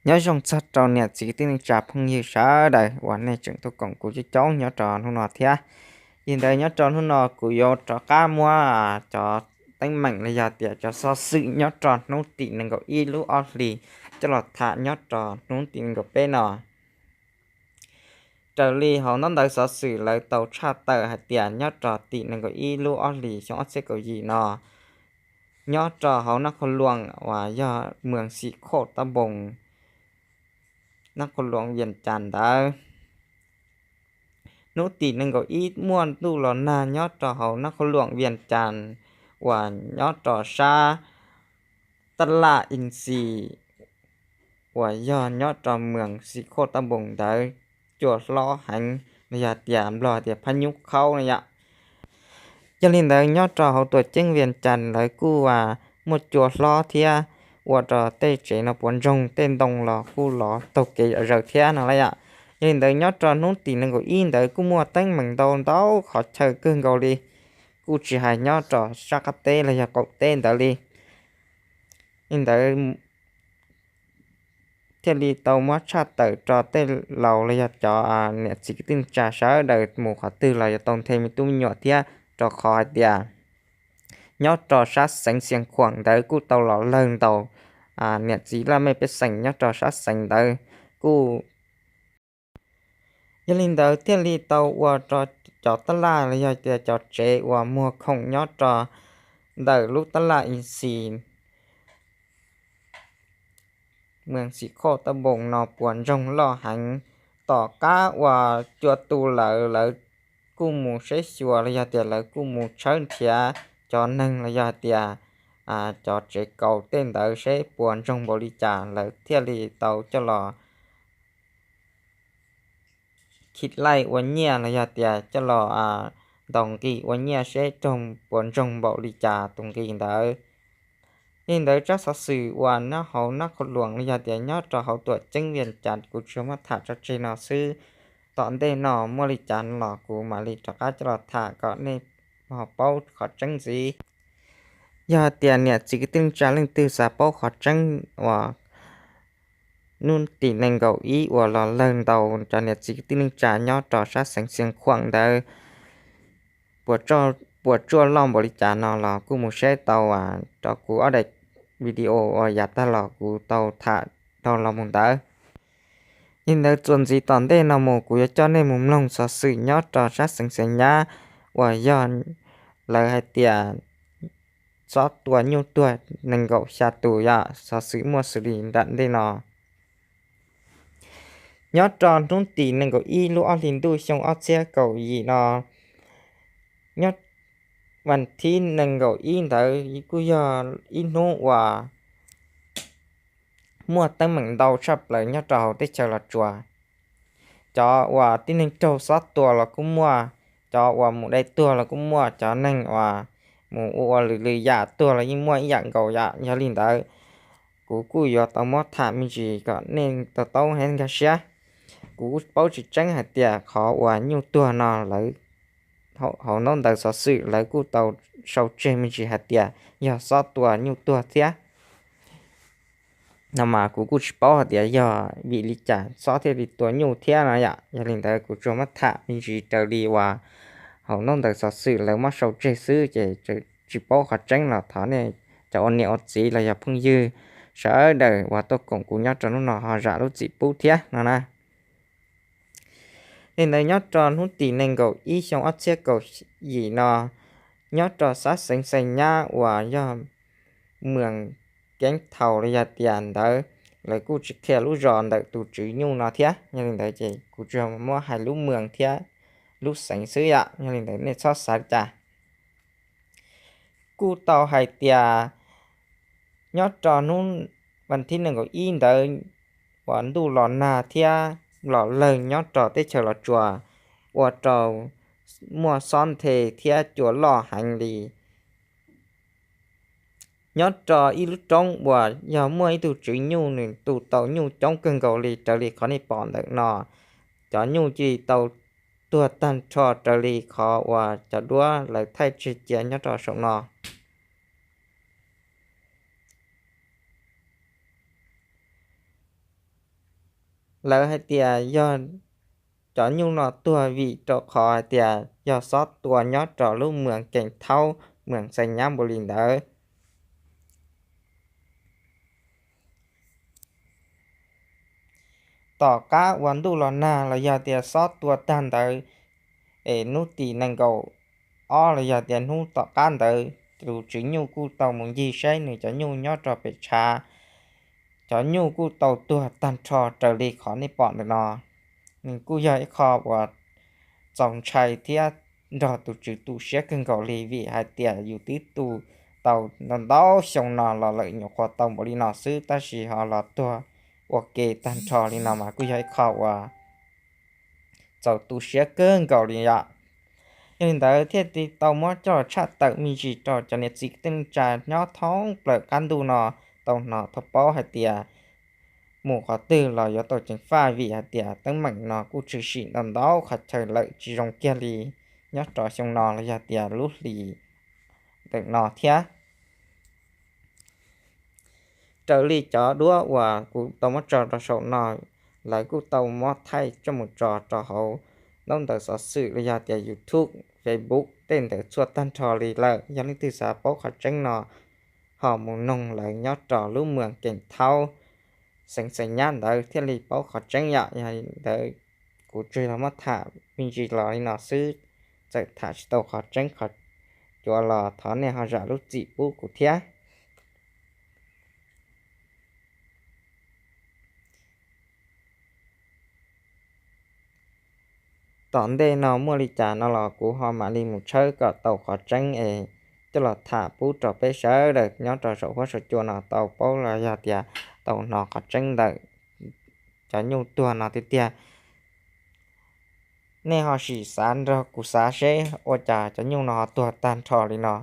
Nyob zoo txog rau niam txiv kwv tij neej tsa phooj ywg sawv daws uas nej tseem tuaj koom kuv coob coob nyob rau hnub no thiab. Yog li ntawd nyob rau hnub no kuv yuav rov qab muab cov teeb meem los yog tias cov xov xwm nyob rau hnub tim nees nkaum ib lub ob hlis coj los tham nyob rau hnub tim nees nkaum peb no. Raws li hauv ntaub ntawv xov xwm lawv tau tshaj tawm hais tias nyob rau tim nees nkaum ib lub ob hlis xyoo ob txhiab kaum yim no, nyob rau hauv Nab Khoj Luam uas yog moos Xim Khoj Tab Npoos, Nab Khoj Luam Vias Cas ntawd, hnub tim nees nkaum ib muaj ntuj los nag nyob rau hauv Nab Khoj Luam Vias Cas uas nyob rau sab tab laj Ib Xis uas yog nyob rau moos Xim Khoj Tab Npoos ntawd cua hlob heev los yog tias Nplog tias phab nyub khaub no yom. Yog li ntawd nyob rau hauv tuam ceeb Vias Cas lawv kuj muaj cua hlob thiab ua rau tej tsev no puas ntsoog, tej ntoo los kuj lov taug kev zom zaws thiab no las yom. Yog li ntawd nyob rau hnub tim nees nkaum ib ntawd kuj muaj teeb meem ntau ntau qhov chaw kawg nkaus li, kuj tsis hais nyob rau sab qab teb los yog qaum teb ntawd li. Li ntawd thiaj li tau muab tshaj tawm rau tej laus los yog cov niam txiv kwv tij neej tsa sawv daws mus qhov twg los yuav tau nthe me tub me nyuam thiab, rau qhov hais tias nyob rau sab xeev Xiav Khuam ntawd kuj tau los lawg ntaus niam txiv laj mej pej xeem nyob rau sab xeev ntawd kuj. Yog li ntawd thiaj li tau ua rau cov tab laj los yog tias cov tsev uas muag khoom nyob rau ntawm lub tab laj Ib Xis, moos Xim Khoj Tab Npoos no puas ntsoog loj heev. Tom qab uas cua tu lawm lawv kuj mus saib xyuas los yog tias lawv kuj mus tshawb nrhiav cov neeg los yog tias cov tsev kaus tej ntawd seb puas ntsoog npaum li cas lawv thiaj li tau coj los khi laij ua nyiaj los yog tias coj los ntaus nqi ua nyiaj seb raug puas ntsoog npaum li cas tus nqi ntawd. Li ntawd tsab xov xwm uas nyob hauv Nab Khoj Luam los yog tias nyob rau hauv tuam ceeb Vias Cas kuv tsuas muab tham tso tseg no xwb. Tom ntej no muaj li cas los kuv mam li rov qab coj los tham kom nej ho paub qhov tseeb ntxiv. Yog hais tias niam txiv kwv tij neej tsa leej twg xav paub qhov tseeb uas hnub tim nees nkaum ib uas los lawg ntaus cov niam txiv kwv tij neej tsa nyob rau sab xeev Xiav Khuam ntawd puas tsuaj loj npaum li cas no los kuj mus saib tau rau kuv ob daim video uas yav tag los kuv tau tham dhau los mus ntawd. Li ntawd txuas ntxiv tom ntej no mus kuv yuav coj nej mus mloog xov xwm nyob rau sab xeev Xais Nyab uas yog lawv hais tias xob tua nyuj tuag nees nkaum xya tus yom, xov xwm muaj xws li nram ntej no. Nyob rau hnub tim nees nkaum ib lub ob hlis ntuj xyoo ob txhiab kaum yim no, nyob vas thib nees nkaum ib ntawd kuj yog ib hnub uas muaj teeb meem ntau tshaj plaws nyob rau hauv teb chaws Los Tsuas. Cov uas tib neeg raug xob tua los kuj muaj, cov uas mus dai tuag los kuj muaj, cov neeg uas mus ua ua lwm lwm yam tuag los yeej muaj ib yam nkaus yom. Yog li ntawd, kuv kuj yuav tau muab tham me ntsis kom nej tau taub hais nkag siab. Kuv kuj paub tsis tseeb hais tias qhov uas nyuj tuag no lawv hauv ntaub ntawv xov xwm lawv kuj tau sau tseg me ntsis hais tias yog xob tua nyuj tuag thiab no mas kuv kuj tsis paub hais tias yog vim li cas xob thiaj li tua nyuj thiab no yom. Yog li ntawd kuv tsuas muab tham me ntsis raws li uas hauv ntaub ntawv xov xwm lawv muab sau tseg xwb ces tsis paub qhov tseeb los thov nej cov ua niam ua txiv los yog phooj ywg sawv daws uas tuaj koom kuv nyob rau hnub no ho zam lub txim pub thiab no na. Li ntawd nyob rau hnub tim nees nkaum ib xyoo ob txhiab kaum yim no, nyob rau sab xeev Xais Nyab uas yog moos Keeb Thaus los yog tias ntawd, lawv kuj tsis qhia lub zos ntawm tus tswv nyuj no thiab. Yog li ntawd ces kuv tsuas muab hais lub moos thiab lub xeev xwb yom. Yog li ntawd nej txhob xav li cas. Kuj tau hais tias nyob rau hnub vas thib nees nkaum ib ntawd uas ntuj los nag thiab los lawg nyob rau teb chaws Los Tsuas, ua rau muaj xob nthe thiab cua loj heev li. Nyob rau ib lub roob uas yog muaj ib tug tswv nyuj nws tu tau nyuj coob kawg nkaus li raws li qhov nej pom ntawm no, cov nyuj cia li tau tuag tag nrho raws li qhov uas cov duab lawv thaij tseg cia nyob rau saum no. Lawv hais tias yog cov nyuj no tuag vim rau qhov hais tias yog xob tua nyob rau lub moos Kees Thaub, moos Xais Nyab Npaus Lis ntawd. Tom qab uas ntuj los nag los yog tias xob tua tag ntawd, es hnub tim nees nkaum ob los yog tias hnub tom qab ntawd, tus tswv nyuj kuj tau mus ncig saib nws cov nyuj nyob rau pem tshav, cov nyuj kuj tau tuag tag nrho raws li qhov nej pom ntawm no. Nws kuj yog ib qho uas txaus ntshai thiab nrog tus tswv tu siab kawg nkaus li vim hais tias yus twb tu tau ntau ntau xyoo no los lawm nyuam qhuav tau npaum li no xwb tab sis ho los tuag ua ke tag nrho li no mas kuj yog ib qho uas txaus tu siab kawg nkaus li yom. Yog li ntawd thiaj li tau muab coj los tshaj tawm me ntsis rau cov niam txiv kwv tij neej tsa nyob thoob plaws qab ntuj no tau hnov tau paub hais tias mus qhov twg los yuav tau ceev faj vim hais tias teeb meem no kuj tshwm sim ntau ntau qhov chaw lawm tsis zoo kiag li nyob rau xyoo no los yog tias lub hlis ntawm no thiab. Raws li cov duab uas kuv tau muab tso rau saum no, lawv kuj tau muab thaij coj mus tso rau hauv ntaub ntawv xov xwm los yog tias YouTube, Facebook tej ntawd txhua tag nrho li lawm. Yog leej twg xav paub qhov tseeb no ho mus noog lawv nyob rau lub moos Kees Thaub, xeev Xais Nyab ntawd thiaj li paub qhov tseeb yom. Yog li ntawd kuv tsuas yog muab tham me ntsis los li no xwb, txawm tham tsis tau qhov tseeb qhov cuav los thov nej ho zam lub txim pub kuv thiab. Tom ntej no muaj li cas no los kuv ho mam li mus tshawb kom tau qhov tseeb es coj los tham pub rau peb sawv daws nyob rau saum huab saum cua no tau paub los yog tias tau hnov qhov tseeb ntawm cov nyuj tuag no tiag tiag. Nej ho sim xav nrog kuv xav seb ua cas cov nyuj no ho tuag tag nrho li no.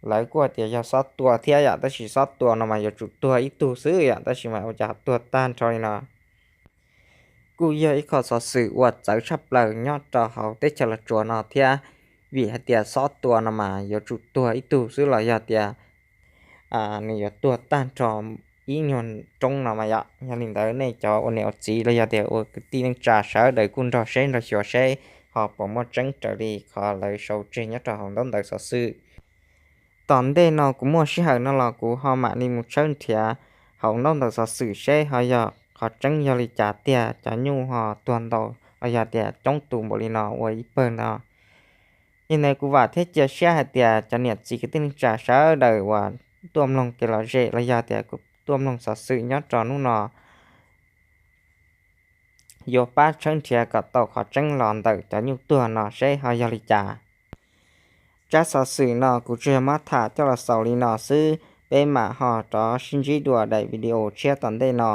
Lawv kuj tias yog xob tua thiab yom, tab sis xob tua no mas yuav tsum tuag ib tug xwb yom, tab sis mas ua cas tuag tag nrho li no. Kuj yog ib qho xov xwm uas txawv tshaj plaws nyob rau hauv teb chaws Los Tsuas no thiab, vim hais tias xob tua no mas yuav tsum tuag ib tug xwb los yog tias nws yuav tuag tag nrho ib nyuag roob no mas yom. Yog li ntawd nej cov ua niam ua txiv los yog tias ua kwv tij neej tsa sawv daws kuj nrog seb nrog xyuas seb ho puas muaj tseeb raws li qhov lawv sau tseg nyob rau hauv ntaub ntawv xov xwm. Tom ntej no kuv muaj sij hawm no los kuv ho mam li mus tshawb nrhiav hauv ntaub ntawv xov xwm seb ho yog qhov tseeb yog li cas tiag cov nyuj ho tuag ntau los yog tias coob tus npaum li no ua ib pawg no. Yog ntawd kuv vam thiab cia siab hais tias cov niam txiv kwv tij neej tsa sawv daws uas tuaj mloog kev lom zem los yog tias kuv tuaj mloog xov xwm nyob rau hnub no yuav pab tshawb nrhiav kom tau qhov tseeb los ntawm cov nyuj tuag no seb ho yog li cas. Tsab xov xwm no kuv tsuas yog muab tham coj los xaus li no xwb, peb mam ho rov sib ntsib dua daim video tshiab tom ntej no.